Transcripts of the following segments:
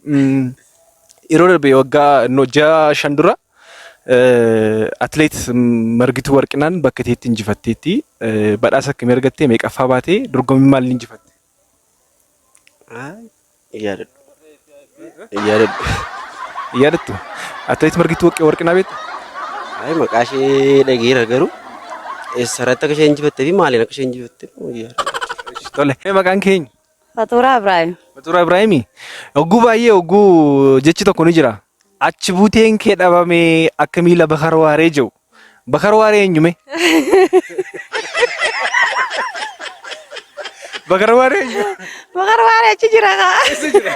Yeroo darbe waggaa no ji'a 5 dura atileet Margituu Warqinaan bakka teetti injifatteetti. Badhaasa akkamii argatte? Meeqaffaa baate? Dorgommii maaliin injifatte? Hin yaadadhu. Hin yaadadhu. Hin yaadattu? Atileet Margituu Warqinaa beekta? Ay maqaa ishee dhageera garuu eessarratti akka ishee injifattee fi maaliin akka ishee injifatte hin yaadadhu. Tole. Maqaan keenya? Fatuuraa Ibraahim. Fatuuraa Ibraahimii. Hogguu baay'ee hogguu jechi tokko ni jira. Achi buuteen kee dhabame akka miila Bakar Waaree jedhu. Bakar Waaree eenyume? Bakar Waaree eenyu? Bakar Waaree achi jira kaa. Eessa jira?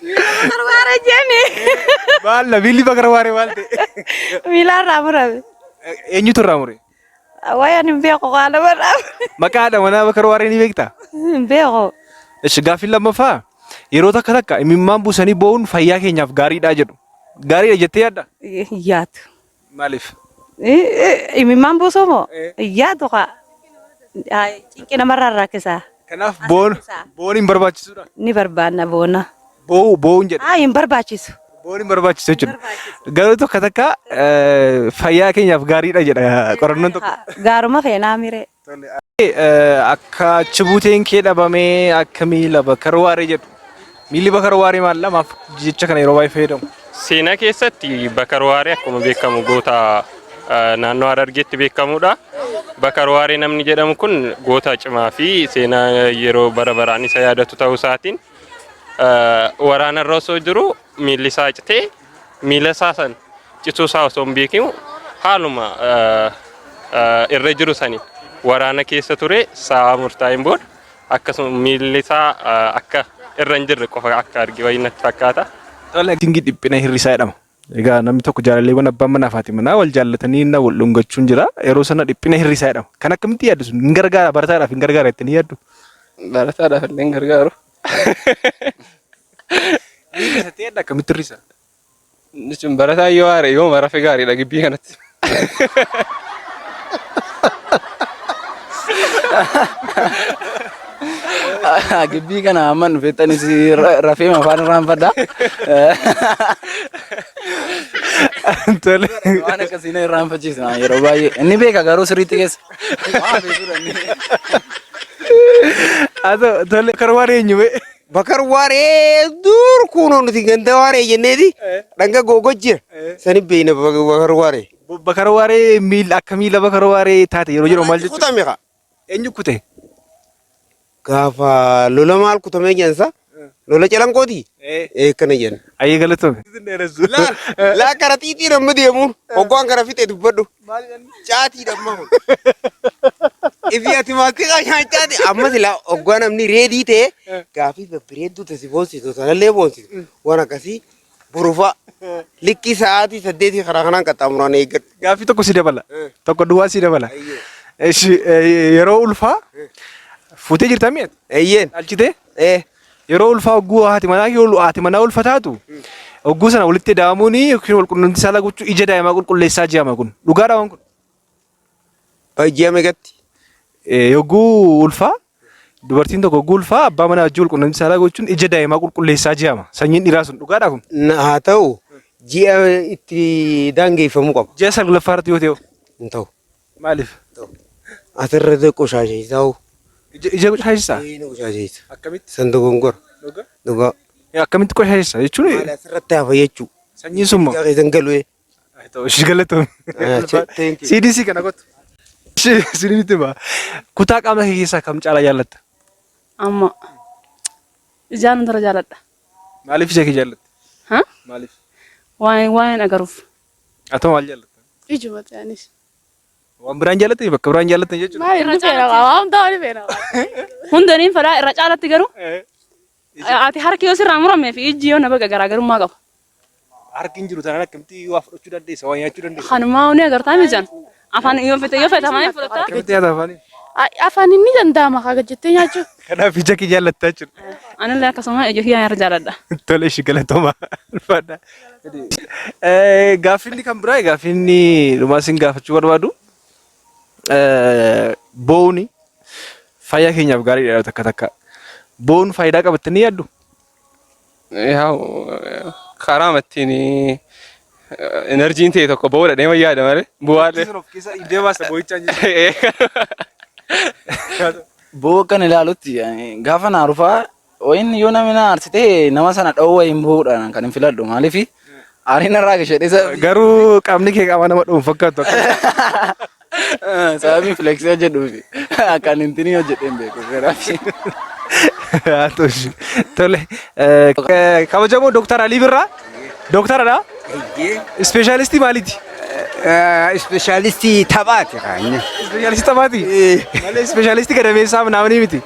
Miila Bakar Waaree jeeni. Maal miilli Bakar Waaree maal ta'e? Miila irraa murame. Eenyutu irraa mure? Wayi ani hin beeku kaa nama irraa. Maqaa haadha manaa Bakar Waaree ni beektaa? Hin beeku. Ishi gaaffiin lammaffaa yeroo takka takka imimmaan buusanii boo'uun fayyaa keenyaaf gaariidha jedhu. Gaariidha jettee yaadda? Hin yaadu. Maaliif? Imimmaan buusuu moo? Hin yaadu kaa. Cinqii namarraa rakkisa. Kanaaf boon boon hin barbaachisuudha. Ni barbaanna boona. Boo'u boo'uun jedhe. Haa hin barbaachisu. Boon hin barbaachisu jechuudha. Garuu tokko takka fayyaa keenyaaf gaariidha jedha qorannoon tokko. Gaaruma feenaa miree. Akka achi buuteen kee dhabamee akka miila bakar waaree jedhu. Miilli bakar waaree maal lamaaf jecha kana yeroo baay'ee fayyadamu. Seenaa keessatti Bakar Waaree akkuma beekamu goota naannoo Harargeetti beekamudha. Bakar Waaree namni jedhamu kun goota cimaa fi seenaa yeroo bara baraan isa yaadatu ta'uu isaatiin waraana irra osoo jiru miilli isaa citee miila isaa san cituu isaa osoo hin beekin haaluma irra jiru sani waraana keessa ture sa'a murtaa'een booda akkasuma miilli isaa akka irra hin jirre qofa akka arge wayii natti fakkaata. Tole acting dhiphina hir'isaa jedhama. Egaa namni tokko jaalalleewwan abbaan manaa fi haati manaa wal jaallatanii na wal dhungachuun jira. Yeroo sana dhiphina hir'isaa jedhama. Kan akkamitti yaaddu sun hin gargaara barataadhaaf hin gargaara jettanii yaaddu? Barataadhaaf illee hin gargaaru. Ni hir'isa jettee yaadda akkamitti hir'isa? Jechuun barataan yoo aare yoo rafe gaariidha gibbii kanatti. Gibbii kana amma dhufettanis rafee afaan irraanfadha. Tole. Waan akkasii na irraanfachiisa yeroo baay'ee. Inni beeka garuu sirriitti keessa. Waan beekudha inni. Haa ta'u tole karwaan eenyu bee? Bakar waaree dur kunoo nuti ganda waaree jenneeti dhanga gogo jira. Sani beeyna bakar waaree. Bakar waaree miila akka miila bakar waaree taate yeroo jedhamu maal jechuudha? Kutame kaa. Eenyu kute? Gaafa lola maal kutamee jensa? Lola calanqooti? Ee kana jenna. Ayyee galatoomi. Laal laa kara xiixii namni deemuun hoggaan kana fixe dubbadhu. Caatii dhamma kun. Ifi ati maastiqaa nyaachaati amma silaa hoggaa namni reedii ta'e gaafii babbireedduu tasi boonsitu sanallee boonsitu waan akkasii borufaa likkii sa'aatii 8 karaa kanaan qaxxaamuraan eeggadhu. Gaaffii tokko si dabala. Tokko duwwaa si dabala. Ishi yeroo ulfaa fuutee jirta mi'ati? Eeyyeen. Dhalchitee? Ee. Yeroo ulfaa hogguu haati manaa kee haati manaa ulfa taatu hogguu sana walitti da'amuun yookiin wal qunnamtii saalaa gochuu ija daa'imaa qulqulleessaa jedhama kun. Dhugaadha waan kun. Ji'a meeqatti? Yogguu ulfaa dubartiin tokko hogguu ulfaa abbaa manaa wajjin wal qunnamtii saalaa gochuun ija daa'imaa qulqulleessaa jedhama. Sanyiin dhiiraa sun dhugaadha kun. Haa ta'u ji'a itti daangeffamuu qaba. Ji'a saglaffaa irratti yoo ta'e hoo? Hin ta'u. Maaliif? Asirra qoshaasheessaa hoo? Ija qoshaasheessaa? Ee ni qoshaasheessa. Akkamitti? San dogongora. Dhugaa? Dhugaa. Akkamitti qoshaasheessa jechuun Maali asirratti hafa jechuu. sanyiin sun moo? Ija keessan galu ee. Ta'u ishii galatoomi. Thank you. CDC kana kottu. Isinitti hima. Kutaa qaama kee keessaa kam caalaa jaallatta? Amma ijaan hundara jaaladha. Maaliif ija kee jaallatta? Ha? Maaliif? Waan waan agaruuf. Atoo maal jaallatta? Ijuma ta'anis. Waan biraan jaallattanii bakka biraan jaallattan jechuudha. Maal irra feena waan hundaa ni feena. Hunda ni fedha irra caalatti garuu ati harki yoo sirraa muramee fi ijji yoo na baga garaagarummaa qaba. Harki hin jiru taanaan akkamitti waa fudhachuu dandeessa waa nyaachuu dandeessa. Kanumaa ni agartaa mijaan. Afaan yoo fete yoo fete afaan fudhataa. Akkamitti nyaata afaanii? Afaan inni danda'ama kaa jettee nyaachuu. Kanaaf ija kee jaallattaa jechuudha. Anillee akkasuma ija kiyyaa irra jaaladha. Tole ishi galatooma. Ulfaadha. Gaaffinni kan biraa gaaffinni dhumaa isin gaafachuu barbaadu boo'uuni fayyaa keenyaaf gaariidha takka takka. Boo'uun faayidaa qaba jettanii yaaddu? Yaa karaa ittiin enerjiin ta'e tokko ba'uudha deema yaada malee bu'aalee. Of keessa iddoo baasta boo'ichaan jechuudha. Boo'uu akkan ilaalutti gaafa naa rufaa wayin yoo namni na aarsite nama sana dha'uu wayin boo'uudhaan kan hin filadhu maaliif aariin narraa gashee isa Garuu qaamni kee qaama nama dhuunfa fakkaatu akka. Sababii flexii hojjedhuufi akkan hin hojjedhee hin beeku kanaaf. Haa ta'u tole. Kabajamoo Dooktar Alii Birraa. Dooktaradha? Ispeeshaalistii maaliiti? Ispeeshaalistii taphaati kaanya. Ispeeshaalistii taphaati? Malee ispeeshaalistii gadameessaa naamni miti.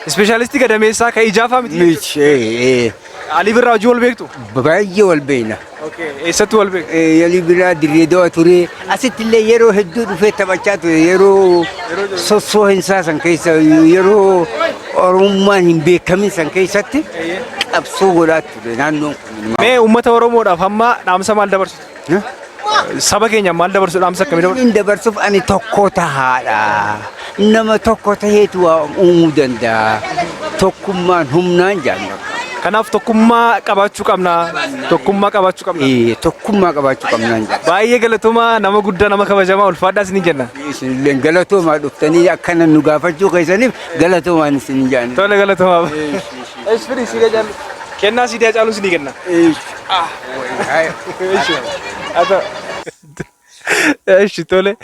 Ispeeshaalistii gadameessaa kan ijaafaa miti. Miti. Alii Birraa hojii wal beektu? Baay'ee wal beekna. Eessatti wal beektu? Alii Birraa dirree dawaa ture. Asitti illee yeroo hedduu dhufee taphachaa ture. Yeroo sossoo hinsaa san keessa yeroo Oromummaan hin beekamin san keessatti qabsoo godhaa ture naannoon kun. Mee uummata Oromoodhaaf hamma dhaamsa maal dabarsitu? Saba keenya maal dabarsu dhaamsa akkamii dabarsu? Inni dabarsuuf ani tokko tahaadha. Nama tokko taheetu waa uumuu danda'a. Tokkummaan humnaan jaanna. Kanaaf tokkummaa qabaachuu qabna. Tokkummaa qabaachuu qabna. Tokkummaa qabaachuu qabnaan jaanna. Baay'ee galatoomaa nama guddaa nama kabajamaa ulfaadhaa isiniin jenna. Isinillee galatoomaa dhuftanii akkana nu gaafachuu keessaniif galatoomaan isin jaanna. Tole galatoomaa. Esh fidi siidee caalu. Kennaa siidee caalu isinii kenna. Eshi tole.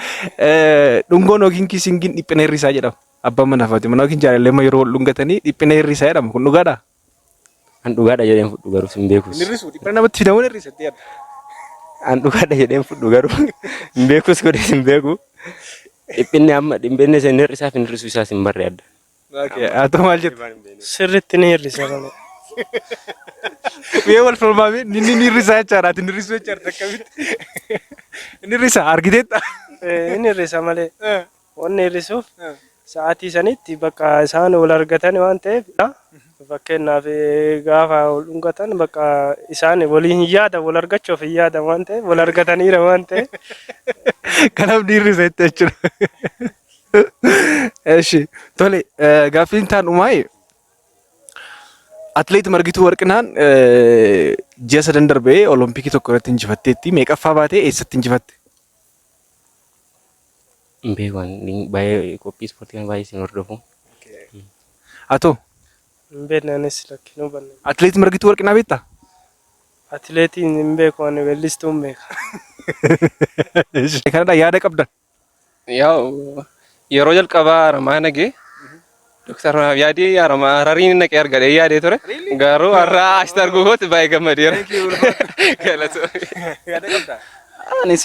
Dhungoon yookiin kissingiin dhiphina hir'isaa jedhama. Abbaan manaa fi haati manaa yookiin jaalallee yeroo wal dhungatanii dhiphina hir'isaa jedhama. Kun dhugaadhaa? An dhugaadha jedheen fudhu garuu hin beekus. Hin hir'isu. Dhiphina namatti fidamu hin hir'isa itti yaadda. An dhugaadha jedheen fudhu garuu hin beekus godhes hin beeku. Dhiphinni amma dhiphinni isa hin hir'isaaf hin hir'isu isaas hin barre adda. Haa ta'u maal jettu? Sirriitti ni hir'isa malee. Mee wal falmaame inni ni hir'isa jechaadha. Ati ni hir'isu jechaadha akkamitti? Inni hir'isa argiteetta? Inni hir'isa malee. Wanni hir'isuuf sa'aatii sanitti bakka isaan wal argatan waan ta'eef fakkeenyaaf gaafa wal dhungatan bakka isaan waliin hin yaadan wal argachuuf hin yaadan waan ta'eef wal argataniira waan ta'eef. Kanaaf ni hir'isa jette jechuudha. Eshi tole gaaffiin taan dhumaa'e Atileet Margituu Warqinaan ji'a sadan darbee Olompikii tokko irratti injifatteetti. Meeqaffaa baatee eessatti injifatte? Hin beeku ani baay'ee qophii ispoortii kana baay'ee sin hordofu. Haa ta'u. Hin beekne anis lakkinuu banne. Atileet Margituu Warqinaa beektaa? Atileetiin hin beeku ani weellistuun beeka. Kanadha yaada qabdan. Yaa'u yeroo jalqabaa Haramaa nagee Dooktar yaadee Haramaa Harariin naqee argadhee yaadee ture. Garuu har'a asitti arguu kootti baay'ee gammadeera. Galatoomii. Yaada qabdaa? Anis